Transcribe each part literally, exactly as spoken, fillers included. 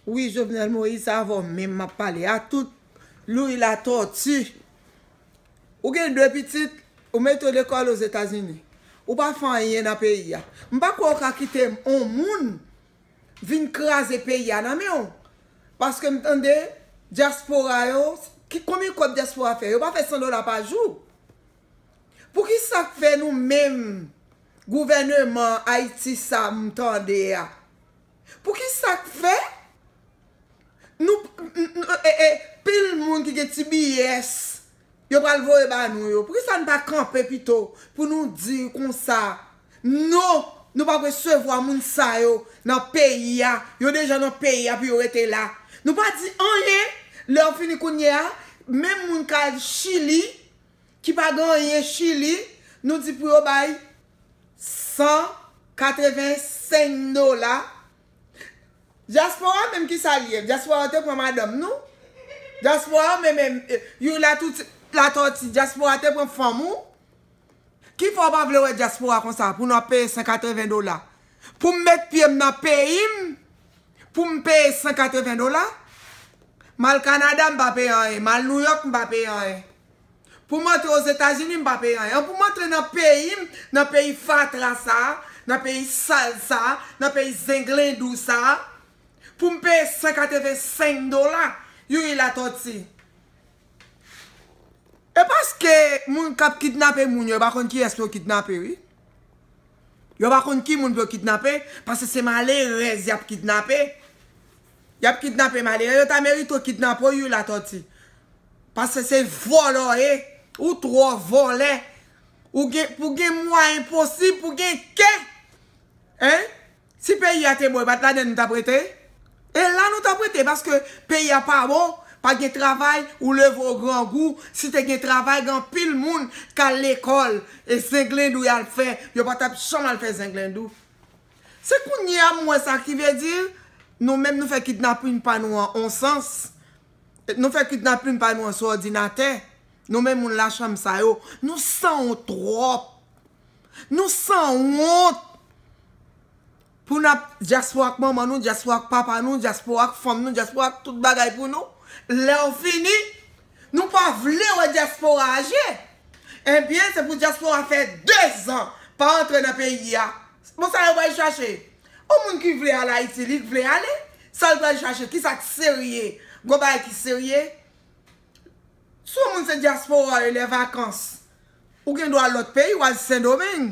Wi, Jovenel Moïse, se avè w menm m ap pale a, tout Louis Latortue. Ou gen de pitit, ou mete yo lekòl Ozetazini. Ou pa fè anyen nan peyi a. M pa kwè w ka kite yon moun vin kraze peyi a nan men w. Paske m tande dyaspora yo, ki, konbyen kòb dyaspora fè? Yo pa fè san dola pa jou. Poukisa k fè nou menm gouvèneman Ayiti sa m tande a? Poukisa k fè nou, n- n- e- e- pil moun ki gen T B S, yo pral voye ba nou yo? Poukisa n pa kanpe pito pou nou di konsa? Non, nou p ap resevwa moun sa yo nan peyi a. Yo deja nan peyi a pou yo rete la. Nou pa di anyen. Lè yo fini kounye a, menm moun k al Chili, ki pa gen anyen Chili, nou di pou yo bay san katrevensenk dola. Dyaspora menm ki sa l ye? Dyaspora te pran madanm nou? Dyaspora menm, menm, eh, Youri Latortue, Latortue, dyaspora te pran fanm ou? Ki fè w pa vle wè dyaspora konsa pou n ap peye san katreven dola? Pou m met pye m nan peyi m, pou m peye san katreven dola? M al Kanada, m pa peye anyen. M al New York, m pa peye anyen. Pou m antre Ozetazini, m pa peye anyen. Pou m antre nan peyi m, nan peyi fatra sa a, nan peyi sal sa a, nan peyi zenglendou sa a, pou m peye san katrevensenk dola, Youri Latortue. E paske moun k ap kidnape moun yo, yo pa konn kiyès pou yo kidnape, wi. Yo pa konn ki moun pou yo kidnape, paske se malerèz y ap kidnape. Y ap kidnape malerèz. Yo ta merite w kidnape w, Youri Latortue. Paske se vòlè w ye. Ou twò vòlè. Ou gen, pou gen mwayen posib, pou gen kè. Hein? Si peyi a te bon, e pa t ladan nou t ap rete? E la nou t ap rete, paske peyi a pa bon, pa gen travay, ou leve w grangou. Si te gen travay, gen anpil moun k al lekòl, e zenglendou y al fè, yo pa t ap janm al fè zenglendou. Se kounye a m wè sa ki vle di, nou menm nou fè kidnapin pa nou an on sans. Nou fè kidnapin pa nou an sou òdinatè. Nou menm moun lachanm sa yo, nou sanwont twòp. Nou sanwont. Pou n ap dyaspora ak manman nou, dyaspora ak papa nou, dyaspora ak fanm nou, dyaspora ak tout bagay pou nou. Lè w fini, nou pa vle wè dyaspora a je. Ebyen, se pou dyaspora fè dezan pa antre nan peyi a. Bon, sa yo pral chache? Yon moun ki vle al Ayiti, li vle ale. Sa l pral chache? Kisa k serye? Gon bagay ki serye? Si yon moun se dyaspora e lè vakans, ou gen dwa al lòt peyi, w al Sendomeng.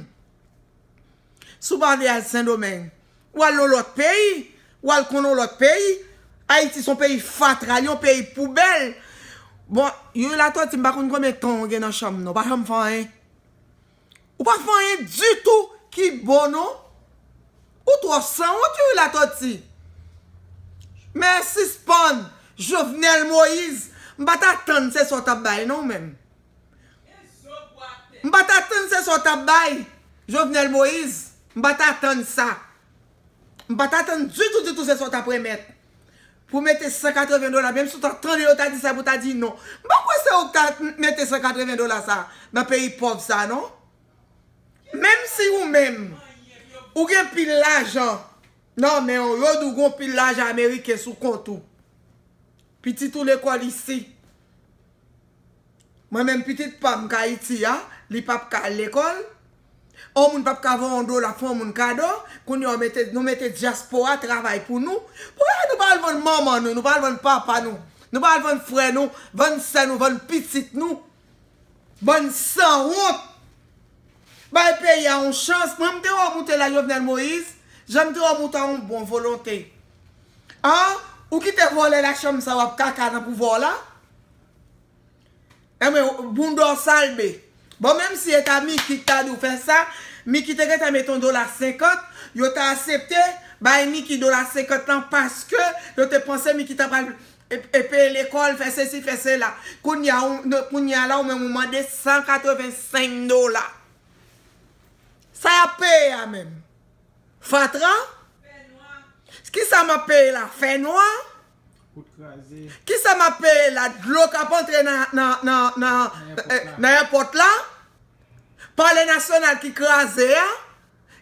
Si w pa vle al Sendomeng, w al yon lòt peyi, w al konn yon lòt peyi. Ayiti se yon peyi fatra, li yon peyi poubèl. Bon, Youri Latortue, m pa konn konbyen tan w gen nan chanm nan, w pa janm fè anyen. Ou pa fè anyen ditou ki bon non. Ou twò sanwont, Youri Latortue. Men sispann, Jovenel Moïse, m pa t atann se sa w t ap bay non ou menm. M pa t atann se sa w t ap bay, Jovenel Moïse. M pa t atann sa. M pa t atann ditou, ditou se sa w t ap remèt. Pou mete san katreven dola, menm si w ta tande yo ta di sa, pou w ta di non. M pa kwè se ou k ta mete san katreven dola sa nan peyi pòv sa, non. Menm si ou menm, ou gen pil lajan nan men w, yo di w gon pil lajan ameriken sou kont ou. Pitit ou lekòl isi. Mwen menm pitit pa m k Ayiti a, li p ap ka al lekòl. On moun p ap ka voye yon dola fè yon moun kado. Kounye a w mete, nou mete dyaspora travay pou nou. Poukisa nou pa al vann manman nou, nou pa al vann papa nou, nou pa al vann frè nou, vann sè nou, vann pitit nou? Bann sanwont! Bay peyi a yon chans. Mwen, m te wè w moute la, Jovenel Moïse, jan m te wè w moute a yon bon volonte. An, ou kite vòlè lachanm sa w ap kaka nan pouvwa w la? Enben, bounda w salbe. Bon, menm si e ta Miki ki ta di w fè sa, Miki te gentan mete yon dola senkant, yo ta aksepte bay Miki dola senkant lan paske yo te panse Miki ta pral e, e peye lekòl, fè sesi, fè sela. Kounye a, ou, kounye a la, ou menm ou mande san katrevensenk dola. Sa y ap peye a menm? Fatra? Kisa m ap peye la? Fènwa? Kisa m ap peye la? Dlo k ap antre nan, nan, nan, nan, nan èpòt la? Palè nasyonal ki kraze a?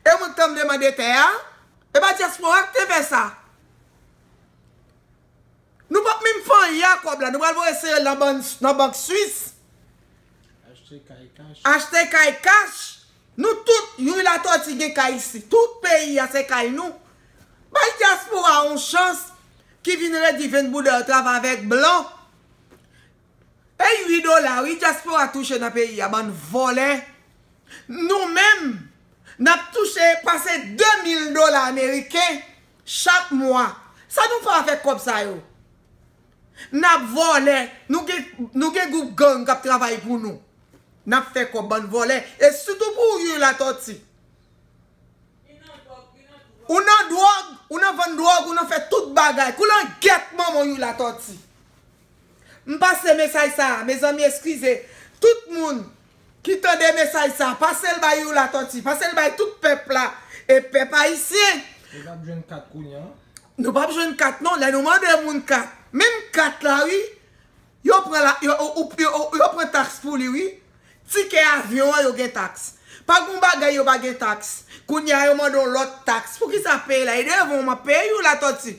E moun k t ap demande tè a? E pa dyaspora k te fè sa? Nou pral voye sere l nan bank, nan bank Swis. Achte kay kach. Achte kay kach. Nou tout, Youri Latòti gen kay isi. Tout peyi a se kay nou. Bay dyaspora yon chans ki vin redi venn bouda yo travay avèk blan. E uit dola, wi, dyaspora touche nan peyi a, bann vòlè. Nou menm, n ap touche pase de mil dola ameriken chak mwa. Sa nou fè avèk kòb sa yo? N ap vòlè. Nou gen, nou gen gwoup gang k ap travay pou nou. N ap fè kòb, bann vòlè. E sitou pou ou, Youri Latòti. Ou nan dwòg, ou nan vann dwòg, ou nan fè tout bagay. Kou langèt manman w, Youri Latòti. M pase mesaj sa a, mezanmi, eskize. Tout moun ki tande mesaj sa a, pase l bay Youri Latòti, pase l bay tout pèp la, e pèp ayisyen. Nou p ap jwenn kat kounye a. Nou p ap jwenn kat non, lè nou mande moun kat. Menm kat la, wi. Yo pran la, yo, yo, yo, yo, yo pran taks pou li, wi. Tikè avyon an, yo gen taks. Pa gon bagay yo pa gen taks. Kounye a, yo mande yon lòt taks. Poukisa peyi la? E devan w m ap peye, Youri Latòti.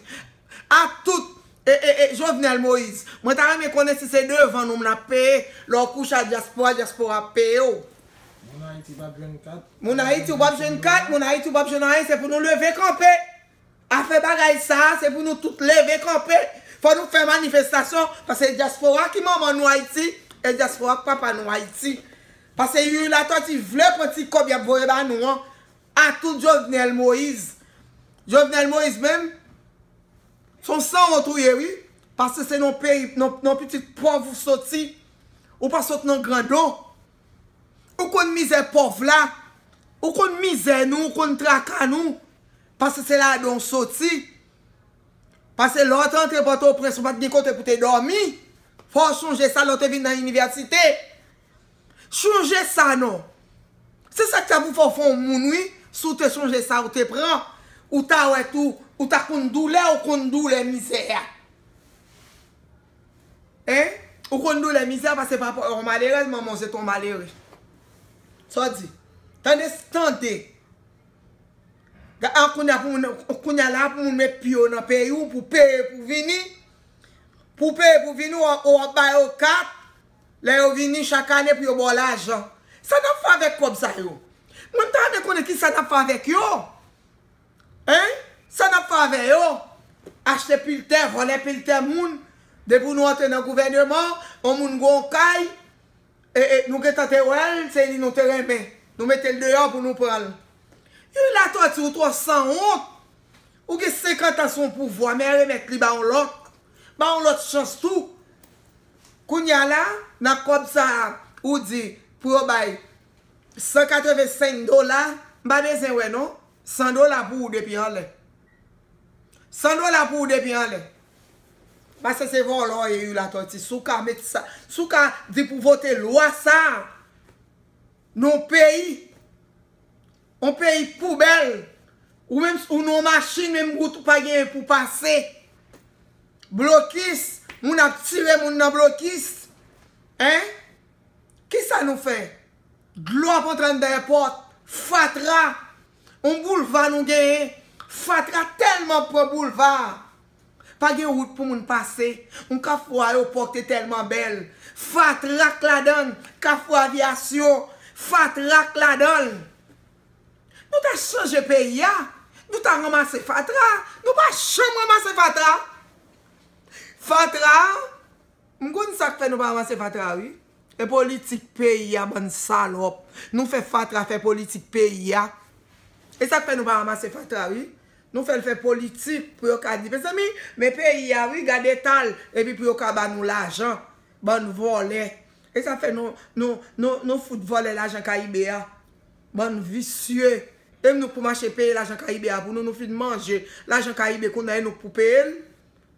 A tout, e, e, e, Jovenel Moïse. Mwen ta renmen konnen si se devan nou m ap peye. Lè w kouche a dyaspora, dyaspora ap peye w. Moun Ayiti p ap jwenn kat. Moun Ayiti, w p ap jwenn kat, moun Ayiti, w p ap jwenn anyen. Se pou nou leve kanpe. Afè bagay sa a, se pou nou tout leve kanpe. Fò nou fè manifestasyon, paske dyaspora ki manman nou Ayiti, e dyaspora k papa nou Ayiti. Paske Youri Latòti vle pran ti kòb y ap voye ba nou an, a tout Jovenel Moïse. Jovenel Moïse menm, se yon sanwont ou ye, wi. Paske se nan peyi, nan, nan pitit pòv ou soti. Ou pa sot nan grandon. Ou konn mizè pòv la. Ou konn mizè nou, ou konn traka nou. Paske se ladan w soti. Paske lè w te antre Pòtoprens, ou pa t gen kote pou te dòmi. Fò w sonje sa lè w te vin nan inivèsite. Sonje sa non. Se sa k ta pou fè w fè yon moun, wi. Si w te sonje sa, ou te pran. Ou ta wè tou, ou ta konn doulè, ou konn doulè mizè a. Hein? Ou konn doulè mizè a, paske papa w yon malerèz, manman w se t yon malere. Sa w di? Tande, tande. Ga-, a, kounye a pou moun, kounye a la pou moun met pye w nan peyi w, pou peye pou vini. Pou peye pou vini, w ap, w ap ba yo kat. Lè yo vini chak ane pou yo ba w lajan. Sa n ap fè avèk kòb sa yo? Mwen, m ta renmen konnen kisa n ap fè avèk yo. Hein? Sa n ap fè avè yo? Achte pil tè, vòlè pil tè moun. Depi nou antre nan gouvèneman, yon moun gen yon kay, e, e, nou gentan te wè l, se li nou te renmen. Nou mete l deyò pou nou pran l. Youri Latòti, ou twò sanwont. Ou gen senkant an sou yon pouvwa, men remèt li ba yon lòt. Ba yon lòt chans tou. Kounye a la, nan kòb sa a, ou di pou yo bay san katrevensenk dola, m pa bezwen wè non. San dola pou ou depi anlè. San dola pou ou depi anlè. Paske se vòlò w ye, Youri Latòti. Si w ka met sa, si w ka di pou vote lwa sa a, nan yon peyi, yon peyi poubèl, ou menm, ou nan yon machin, menm wout ou pa genyen pou pase. Blokis, moun ap tire moun nan blokis. Hein? Kisa nou fè? Dlo ap antre anndan èpòt. Fatra. On boulva nou genyen. Fatra tèlman pran boulva a. Pa gen wout pou moun pase. On kafou ayewopò ki te tèlman bèl. Fatra k ladan l. Kafou avyasyon. Fatra k ladan l. Nou ta chanje peyi a. Nou ta ranmase fatra. Nou pa janm ranmase fatra. Fatra. M konn sa k fè nou pa ranmase fatra, wi. E politik peyi a, bann salòp. Nou fè fatra fè politik peyi a. E sa k fè nou pa ranmase fatra, wi. Nou fè l fè politik pou yo ka di, mezanmi, men peyi a, wi, gad eta l. Epi pou yo ka ba nou lajan. Bann vòlè. E sa k fè nou, nou, nou, nou fout vòlè lajan Kayibe a. Bann visye. E nou k pou mache peye lajan Kayibe a pou nou, nou fin manje lajan Kayibe kounye a, e nou k pou peye l.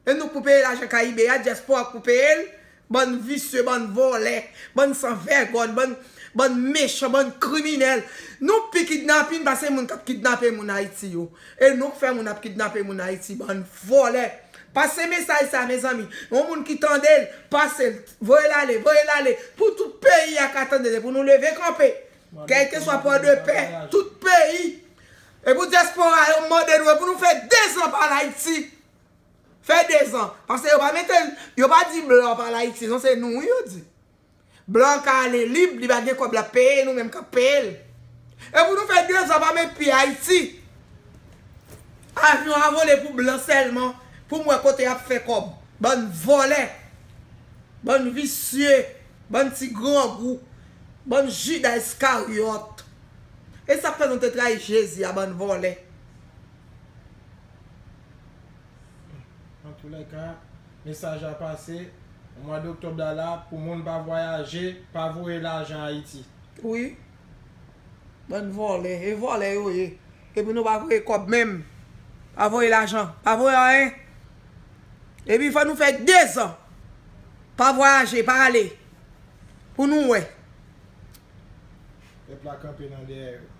E nou k pou peye lajan Kayibe a, dyaspora k pou peye l. Bann visye, bann vòlè, bann sanvègòn, bann, bann mechan, bann kriminèl. Nou pi kidnapin pase moun k ap kidnape moun Ayiti yo. E nou k fè moun ap kidnape moun Ayiti, bann vòlè. Pase mesaj sa, mezanmi. Yon moun ki tande l, pase l, voye l ale, voye l ale. Pou tout peyi a ka tande l, e pou nou leve kanpe. Kèlkeswa pò de pè, tout peyi. E pou dyaspora yo, m mande nou, e pou nou fè dezan pa al Ayiti. Fè dezan. Paske yo pa mete l, yo pa di blan pa al Ayiti, non, se nou wi yo di. Blan ka ale lib, li pa gen kòb l ap peye, nou menm k ap peye l. E pou nou fè dezan pa met pye Ayiti. Avyon a vole pou blan sèlman, pou m wè kote y ap fè kòb. Bann vòlè, bann visye, bann ti grangou, bann Jida Iskaryòt. E sa k fè nou te trayi Jezi a, bann vòlè. Antoulèka, mesaj la pase. Mwa doktòb la la, pou moun pa vwayaje, pa voye lajan Ayiti. Wi. Bann vòlè. E vòlè yo ye. Epi nou pa voye kòb menm. Pa voye lajan. Pa voye anyen. Epi fò nou fè dezan. Pa vwayaje, pa ale. Pou nou wè. Pèp la kanpe nan dèyè yo.